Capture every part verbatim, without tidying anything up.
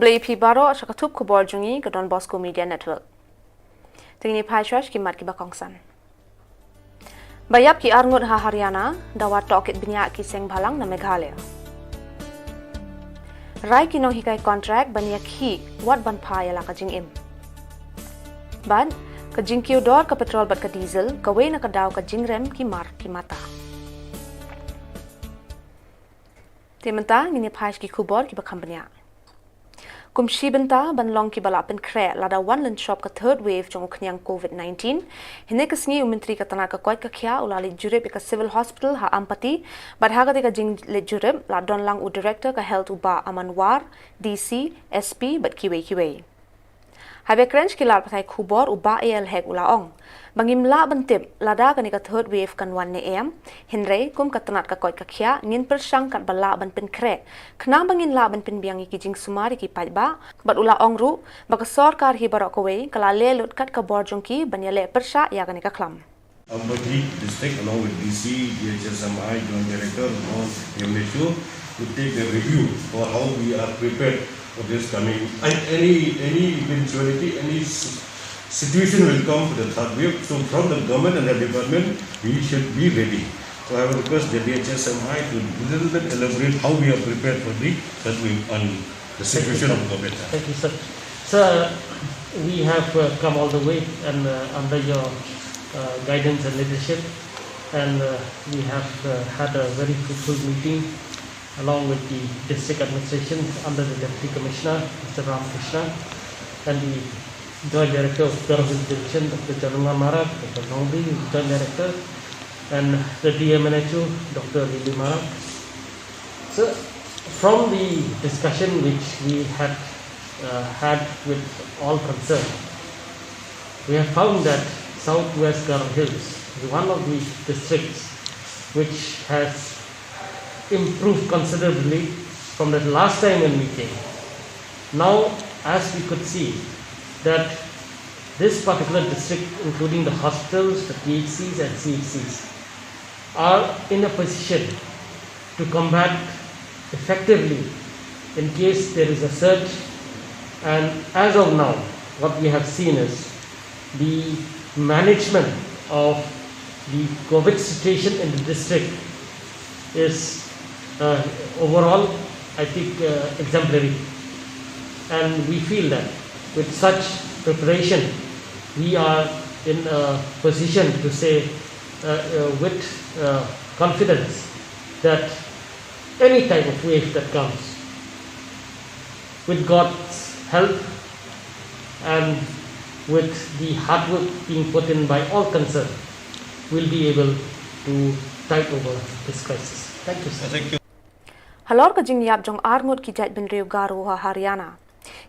Khublei ïa phi baroh sha ka thup khubor jong ngi ka Don Bosco Media Network. Te ngin ïa phai shuwa sha ki mat kiba kongsan. Ba ïap ki arngut ha Haryana, dawa tohkit bniah ki seng bhalang na Meghalaya. Rai ki nonghikai kontrak ban ïakhih wat ban phah ïa la ka jingim. Bad ka jingkiew dor ka petrol bad ka diesel, kawei na ka daw ka jingrem ki mar ki mata. Te mynta ngin ïa phai sha ki khubor kiba kham bniah. Kum shi bynta ban long kiba la pynkhreh lada wan lynshop ka third wave jong u khñiang covid nineteen, hynne ka sngi u Myntri ka tnat ka koit ka khiah u la leit jurip ïa ka Civil Hospital ha Ampati, bad ha katei ka jingleit jurip la don lang u Director ka Health u Bah Aman War, D C, S P bad kiwei kiwei. Haba kren sha ki lad pathai khubor u Bah A L Hek u la ong ba ngim lah ban tip lada kane ka third wave kan wan ne em, hynrei kum ka tnat ka koit ka khiah ngin pyrshang katba lah ban pynkhreh khnang ba ngin lah ban pynbiang ïa ki jingsumar ïa ki paidbah, bad u la ong ruh ba ka sorkar hi baroh kawei ka la leh lut kat ka bor jong ki ban ïaleh pyrshah ïa kane ka khlam. Ampati District along with D C, D H S M I, Joint Director, Mount Yamneshu to take a review for how we are prepared for this coming, and any, any eventuality, any s- situation will come for the third wave. So from the government and the department, we should be ready. So I will request the D H S M I to little bit elaborate how we are prepared for the third wave and the situation of COVID. Thank you, sir. Sir, we have uh, come all the way and uh, under your uh, guidance and leadership, and uh, we have uh, had a very fruitful meeting along with the district administration under the Deputy Commissioner, Mister Ram Krishna, and the Joint Director of Garo Hills Division, Doctor Janunga Marak, Doctor Nongri, Joint Director, and the D M N H O, Doctor Lily Marak. So, from the discussion which we had uh, had with all concerned, we have found that Southwest Garo Hills is one of the districts which has improved considerably from the last time when we came. Now, as we could see, that this particular district, including the hospitals, the P H Cs and C H Cs, are in a position to combat effectively in case there is a surge. And as of now, what we have seen is the management of the COVID situation in the district is uh, overall, I think, uh, exemplary. And we feel that with such preparation, we are in a position to say uh, uh, with uh, confidence that any type of wave that comes, with God's help and with the hard work being put in by all concerned, we'll be able to tide over this crisis. Thank you, sir. Thank you. Halor ka jingïap jong arngut ki jaitbynriew Garo ha Haryana,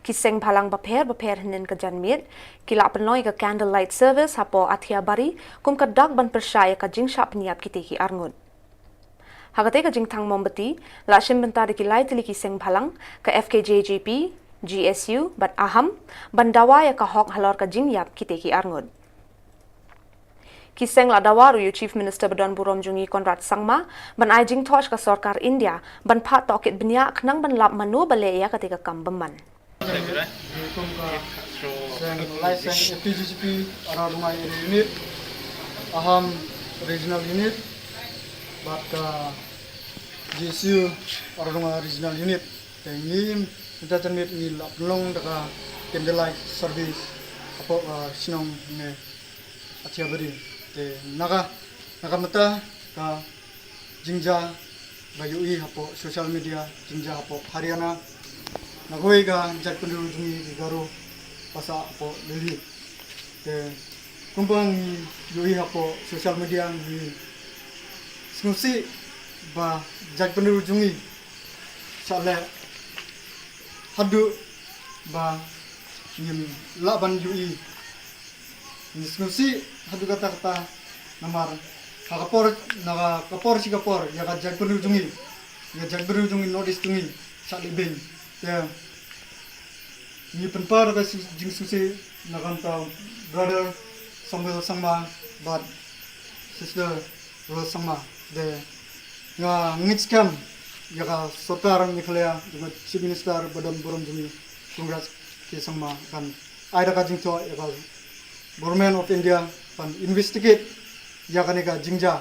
ki seng bhalang bapher bapher hynnin ka janmiet ki la pynlong ïa ka candlelight service hapoh Athiabari kum ka dak ban pyrshah ïa ka jingshah pynïap kitei ki arngut. Ha katei ka jingthang mombati la shim bynta da ki lai tylli ki seng bhalang, ka F K J J P, G S U bad AHAM ban dawa ïa ka hok halor ka jingïap kitei ki arngut. Ki seng la dawa ruh ïa u Chief Minister ba don burom jong ngi Conrad Sangma ban ai jingthoh sha ka sorkar India ban phah tohkit bniah khnang ban lap mano ba leh ïa katei ka kam bymman. Kum ka seng, lai seng F K J J P Aradonga Area Unit, AHAM Regional Unit bad ka G S U Aradonga Regional Unit. Te ngi mynta janmiet ngi la pynlong da ka candlelight service hapoh ka shnong ne Athiabari. Te na ka, na ka mynta ka jingjia ba ïohi hapoh social media, jingjia hapoh Haryana, na kawei ka jaitbynriew jong ngi ki Garo ba sah hapoh Delhi. Te kumba ngi ïohi hapoh social media ngi sngewsih ba jaitbynriew jong ngi shah leh haduh ba ngim lah ban ïohi. Ngi sngewsih haduh katta katta namar ha ka por, na ka por shi ka por ïa ka jaitbynriew jong ngi, ïa ka jaitbynriew jong ngi North East jong ngi shah leh beiñ. Te ngi pynpaw da ka jingsngewsih na ka bynta brother Samuel Sangma bad sister Rose Sangma. Te nga ngeit skhem ïa ka sorkar Meghalaya, ïa ka Chief Minister ba don burom jong ngi, Congrats ki sangma kan ai da ka jingthoh ïa ka Government of India ban investigate ïa kane ka jingjia.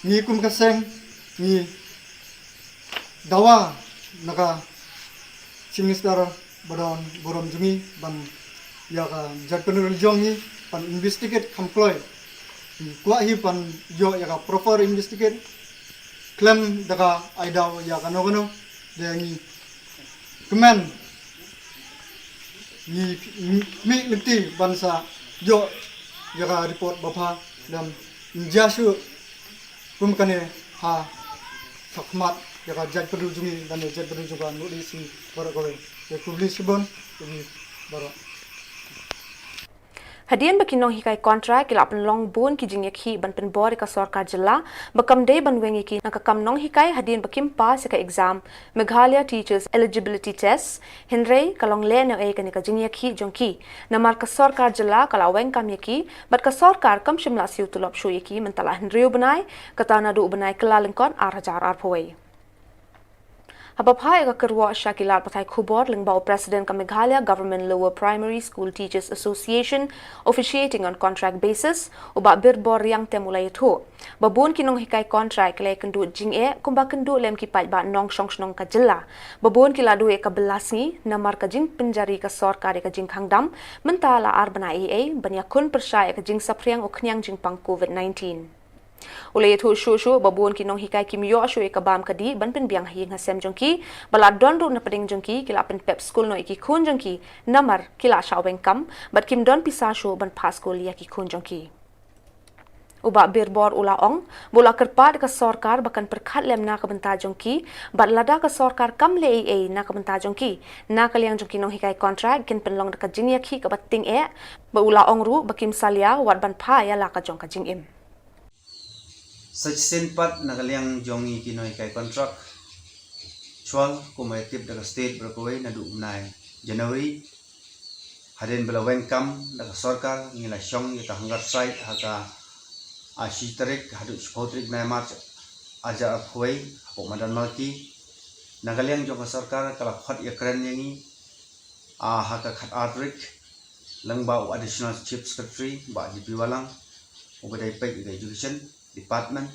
Ngi kum ka seng ngi dawa na ka Chief Minister ba don burom jong ngi ban ïa ka jaitbynriew jong ngi ban investigate kham kloi. Ngi kwah hi ban ïoh ïa ka proper investigate khlem da ka ai daw ïa kano kano. Te ngi kmen ngi mih lynti ban sa ïoh ïa ka report ba bha. Te ngi jia shuh kum kane ha khmat ïa ka jaitbynriew jong ngi lane jaitbynriew jong ka North East baroh kawei. Te khublei shibun ïa ngi baroh. Hadien ba ki nonghikai contract ki la pynlong bun ki jingïakhih ban pynbor ïa ka sorkar jylla ba kam dei ban weng ïa ki na ka kam nonghikai hadien ba kim pass ïa ka exam Meghalaya Teachers Eligibility Test, hynrei ka long lehnohei kane ka jingïakhih jong ki. Namar ka sorkar jylla ka la weng kam ïa ki bad ka sorkar kam shym la siew tulop shuh ïa ki mynta la hynriew bnai, kata naduh u bnai Kyllalyngkot ar hajar arphew wei. Haba phah ïa ka kyrwoh sha ki lad pathai khubor lyngba u President ka Meghalaya Government Lower Primary School Teachers Association, officiating on contract basis, u Bah Birbor Riangtem u la ïathuh ba bun ki nonghikai contract ki la ïakynduh jingeh kumba kynduh lem ki paidbah nongshong shnong ka jylla. Ba bun ki la duh ïa ka bylla sngi namar ka jingpynjari ka sorkar ïa ka jingkhang dam mynta la ar bnai eiei ban ïakhun pyrshah ïa ka jingsaphriang u khñiang jingpang COVID nineteen. U la ïathuh shuh shuh ba bun ki nonghikai kim ïoh shuh ïa ka bam ka dih ban pynbiang ha ïing ha sem jong ki, ba la don ruh na pdeng jong ki ki la pynpep skul noh ïa ki khun jong ki namar ki la shah weng kam bad kim don pisa shuh ban phah skul ïa ki khun jong ki. U Bah Birbor u la ong ba u la kyrpad ïa ka sorkar ba kan pyrkhat lem na ka bynta jong ki bad lada ka sorkar kam leh eiei na ka bynta jong ki, na ka liang jong ki nonghikai contract kin pynlong da ka jingïakhih kaba tyngeh. Bad u la ong ruh ba kim salia wat ban phah ïa la ka jong ka jingim. Sa shisien pat na ka liang jong ngi ki nonghikai contract, shuwa kumba ïa tip da ka state baroh kawei naduh u bnai January hadien ba la weng kam da ka sorkar ngi la shong ïa ka hunger strike ha ka, ah, shi tarik haduh shiphew tarik bnai March ar hajar arphew wei hapoh madan Malki. Na ka liang jong ka sorkar ka la khot ïakren ïa ngi, ah, ha ka khatar tarik lyngba u Additional Chief Secretary Bah G P Wahlang uba dei peit ïa ka Education Department.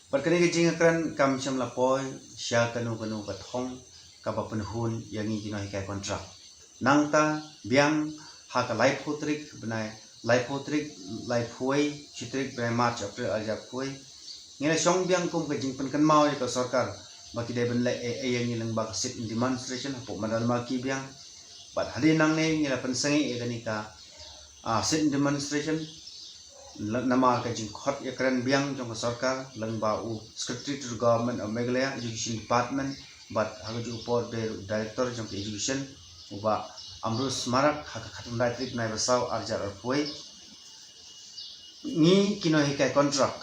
Bad kane ka jingïakren kam shym la poi sha kano kano ka thong kaba pynhun ïa ngi ki nonghikai contract. Nangta biang ha ka laiphew tarik bnai, laiphew tarik, laiphew wei shi tarik bnai March April ar hajar arphew wei, ngi la shong biang kum ka jingpynkynmaw ïa ka sorkar ba ki dei ban leh eiei ïa ngi lyngba ka sit-in demonstration hapoh madan Malki biang. Bad hadien nangne ngi la pynsangeh ïa kane ka, ah, sit-in demonstration namar ka jingkhot ïakren biang jong ka sorkar lyngba u Secretary to the Government of Meghalaya Education Department bad ha kajuh ka por dei ruh u Director jong ka Education u Bah Ambrose Marak ha ka khatkhyndai tarik bnai ba saw ar hajar arphew wei. Ngi ki nonghikai contract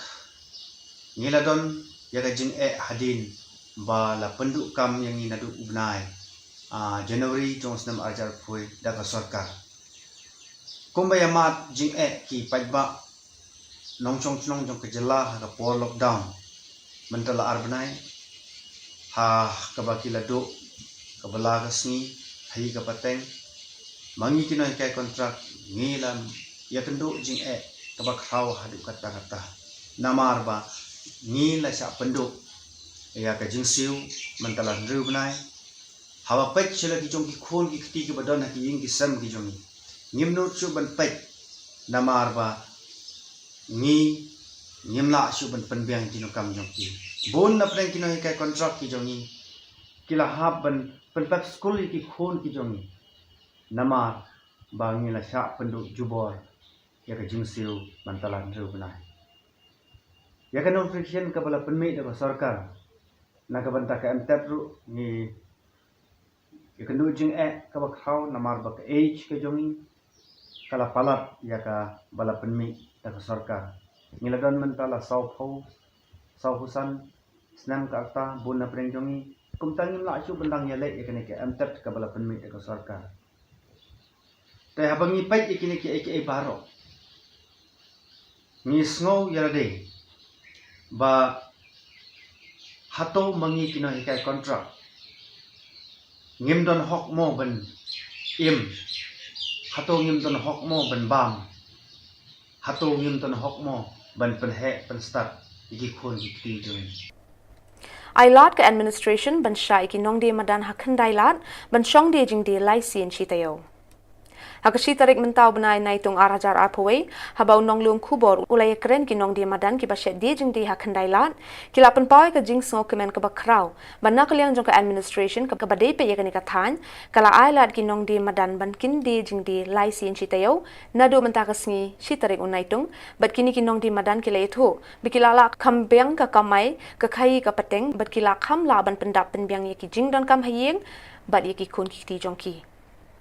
ngi la don ïa ka jingeh hadien ba la pynduh kam ïa ngi naduh u bnai, ah, January jong u snem ar hajar arphew wei da ka sorkar. Kumba ïa mad jingeh ki paidbah nongshong shnong jong ka jylla ha ka por lockdown mynta la ar bnai, ha kaba ki la duh ka bylla ka sngi ha ïing ha pateng, ma ngi ki nonghikai contract ngi la ïakynduh jingeh kaba khraw haduh katta katta. Namar ba ngi la shah pynduh ïa ka jingsiew mynta la hynriew bnai. Haba peit sha la ki jong ki khun ki kti kiba don ha ki ïing ki sem ki jong ngi, ngim nud shuh ban peit namar ba ngi ngim lah shuh ban pynbiang ïa ki nongkam jong ki. Bun na pdeng ki nonghikai contract ki jong ngi ki la hap ban pynpep skul ïa ki khun ki jong ngi namar ba ngi la shah pynduh jubor ïa ka jingsiew mynta la hynriew bnai. Ïa ka notification kaba la pynmih da ka sorkar na ka bynta ka M TET ruh ngi ïakynduh jingeh kaba khraw namar ba ka age ka jong ngi ka la palat ïa kaba la pynmih da ka sorkar. Ngi la don mynta la sawphew, sawphew san snem ka rta, bun na pdeng jong ngi kumta ngim lah shuh ban dang ïaleh ïa kane ka M TET kaba la pynmih da ka sorkar. Te haba ngi peit ïa kine kiei kiei baroh ngi sngew ïa lade ba hato ma ngi ki nonghikai contract Ngim don hok mo ban im? Hato ngim don hok mo ban bam? Hato ngim don hok mo ban pynheh pynstad ïa ki khun ki kti jong ngi? Ai lad ka administration ban shah ïa ki nongdie madan ha khyndai lad ban shong die jingdie lai sien shi taïew. Ha ka shi tarik mynta u bnai Naitung ar hajar arphew wei, haba u nonglum khubor u la ïakren ki nongdie madan kiba shet die jingdie ha khyndai lad, ki la pynpaw ïa ka jingsngewkmen kaba khraw ba na ka liang jong ka administration kaba dei peit ïa kane ka thaiñ ka la ai lad ki nongdie madan ban kin die jingdie lai sien shi taïew naduh mynta ka sngi shi tarik u Naitung, bad kine ki nongdie madan ki la ïathuh ba ki la lah kham biang ka kamai ka khaïi ka pateng bad ki la kham lah ban pyndap pynbiang ïa ki jingdonkam ha ïing bad ïa ki khun ki kti jong ki.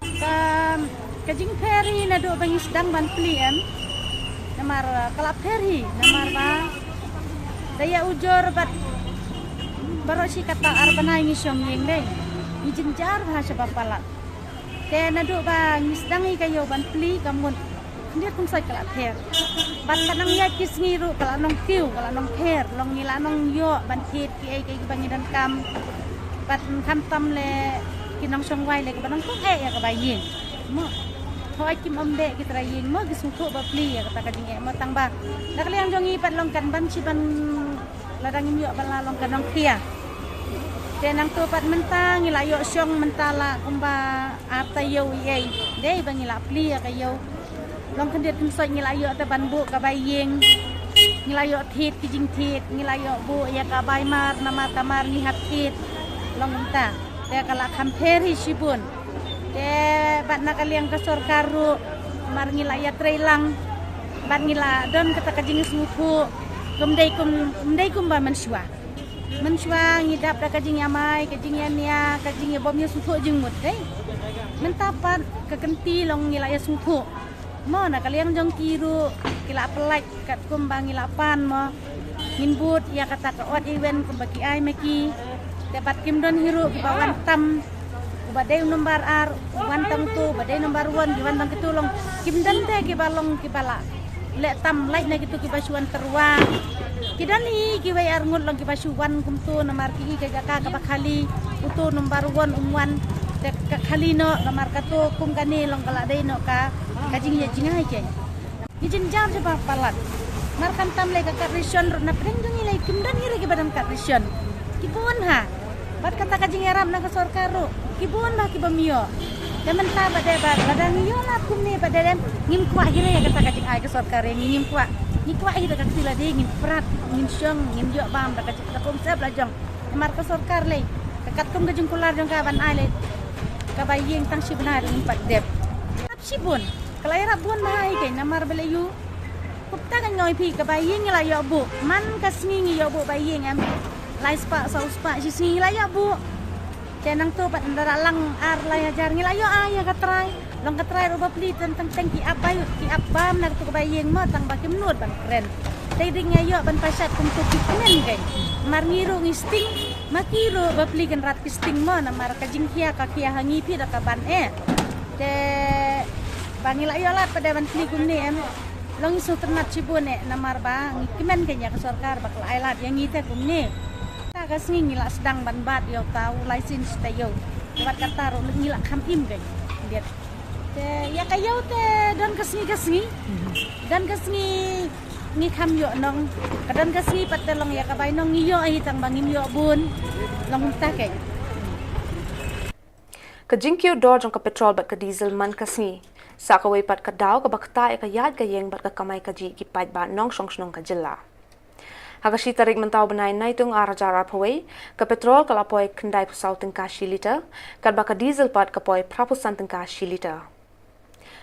Ka, ka jingpher hi naduh ba ngi sdang ban plie em. Namar, eh, ka la pher hi, namar ba da ïa ujor bad baroh shi katta ar bnai ngi shong ïing dei. Ngi jynjar bha shaba palat. Te naduh ba ngi sdang ïa ka ïew ban plie ka mut khyndiat khynsoit ka la pher. Bad ka nang ïaid ki sngi ruh ka la nang tiew, ka la nang pher, long ngi la nang ïoh ban thied kiei kiei kiba ngi donkam. Bad khamtam leh ki nongshong wai leh kiba nang pyneh ïa kaba ïing. Mo. Hooid kim ym beh ki trai ïing mo, ki sngewthuh ba plie ïa kata ka jingeh mo, tang ba na ka liang jong ngi pat long kan ban shi ban lada ngim ïoh ban la long ka nongkhia. Te nangta pat mynta ngi la ïoh shong mynta la kumba ar taïew ei ei. Dei ba ngi la plie ïa ka ïew. Long khyndiat khynsoit ngi la ïoh te ban buh kaba ïing. Ngi la ïoh thied ki jingthied, ngi la ïoh buh ïa ka bai mar, namar ka mar ngi hap thied. Long mynta. Te ka la kham pher hi shibun. Te bad na ka liang ka sorkar ruh, mar ngi la ïatrei lang. Bad ngi la don kata ka jingsngewthuh. Kum dei kum, kum dei kumba mynshuwa. Mynshuwa ngi dap da ka jingïamai, ka jingïania, ka jingbym ïasngewthuh jingmut dei. Mynta pat ka kynti long ngi la ïasngewthuh. Mo na ka liang jong ki ruh ki la pynlait katkum ba ngi la pan mo. Ngin bud ïa kata ka odd even kumba ki ai ma ki. Te bad kim don hi ruh kiba wan tam. Uba dei u nombar ar, u wan tang tu, uba dei nombar one, ki wan tang kitu long. Kim don te kiba long kiba la leh tam lait na kitu kiba shu wan tyrwa. Ki don hi kiwei ar ngut long kiba shu wan kumtu namar ki i ka jaka kaba khali. Utu nombar one um wan. Te ka khali noh namar katu kum kane long ka la dei noh ka, ka jingïa jingai ke. Ngi jynjar jubab palat. Mar khamtam leh ka card ration ruh na pdeng jong ngi leh kim don ngi ruh kiba don card ration. Ki bun ha. Bad kata ka jingïarap na ka sorkar ruh ki bun ha kiba ym ïoh. Te mynta ba dei ba lada ngi ïoh lad kumne ba dei dem ngim kwah hi re ïa kata ka jingai ka sorkar ïa ngi ngim kwah. Ngi kwah hi da ka kti lade ngin prat ngin shong ngin ïoh bam da ka jing ka kum sep la jong. Namar ka sorkar leh ka katkum ka jingkular jong ka ban ai leh kaba ïing tang shi bnai ruh ngim pat dep. Ap shibun. Ka la ïarap bun bha ïa kane namar ba leh ïoh. Kumta ka ñioi phi kaba ïing ngi la ïoh buh. Man ka sngi ngi ïoh buh ba ïing em. Lai spah saw spah shi sngi ngi la ïoh buh. Te nangtu pat ynda la lang ar lai hajar ngi la ïoh ai ïa ka trai. Long ka trai ruh ba pli teng teng teng ki ap bai ki ap bam na katu kaba ïing mo tang ba kim nud ban kren. Te dei ngi ïoh ban pashat kumtu ki kmen kai. Mar ngi ruh ngi sting. Ma ki ruh ba pli kan rat ki sting mo namar ka jingkhia ka khia ha ngi phi da ka ban eh. Te ba ngi la ïoh lad pat de ban pli kumne em. Long ngi sngewtynnat shibun eh namar ba ngi kmen kane ïa ka sorkar ba ka la ai lad ïa ngi te kumne. Ta ka sngi ngi la sdang ban bat ïa uta u license ta ïew. Te bad kata ruh ngi la kham im kane. Te ïa ka ïew te don ka sngi ka sngi. Don ka sngi ngi kham ïoh nong. Ka don ka sngi pat te long ïa ka bai nong ngi ïoh hi tang ba ngim ïoh bun. Long kumta kane. Ka jingkiew dor jong ka petrol bad ka diesel man ka sngi. Sa kawei pat ka daw kaba ktah ïa ka ïaid ka ïeng bad ka kamai kajih ki paidbah nongshong shnong ka jylla. Ha ka shi tarik mynta u bnai Naitung ar hajar arphew wei, ka petrol ka la poi khyndai phew saw tyngka shi liter, katba ka diesel pat ka poi phra phew san tyngka shi liter.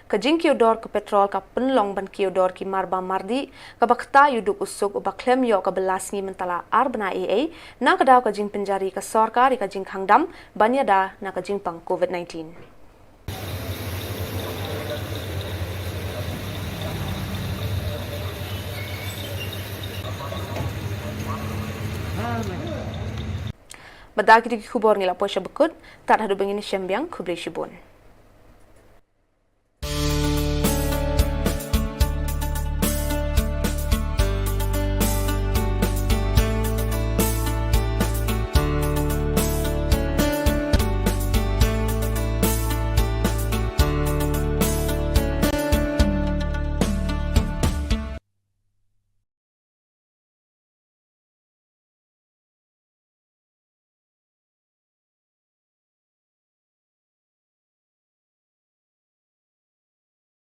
Ka jingkiew dor ka petrol ka pynlong ban kiew dor ki mar bam mar dih, kaba ktah ïa u duk u suk uba khlem ïoh kaba la sngi mynta la ar bnai ei ei, na ka daw ka jingpynjari ka sorkar ïa ka jingkhang dam ban ïada na ka jingpang covid nineteen. Bad da kito ki khubor ngi la poi sha ba kut, tad haduh ba ngin ïashem biang, khublei shibun.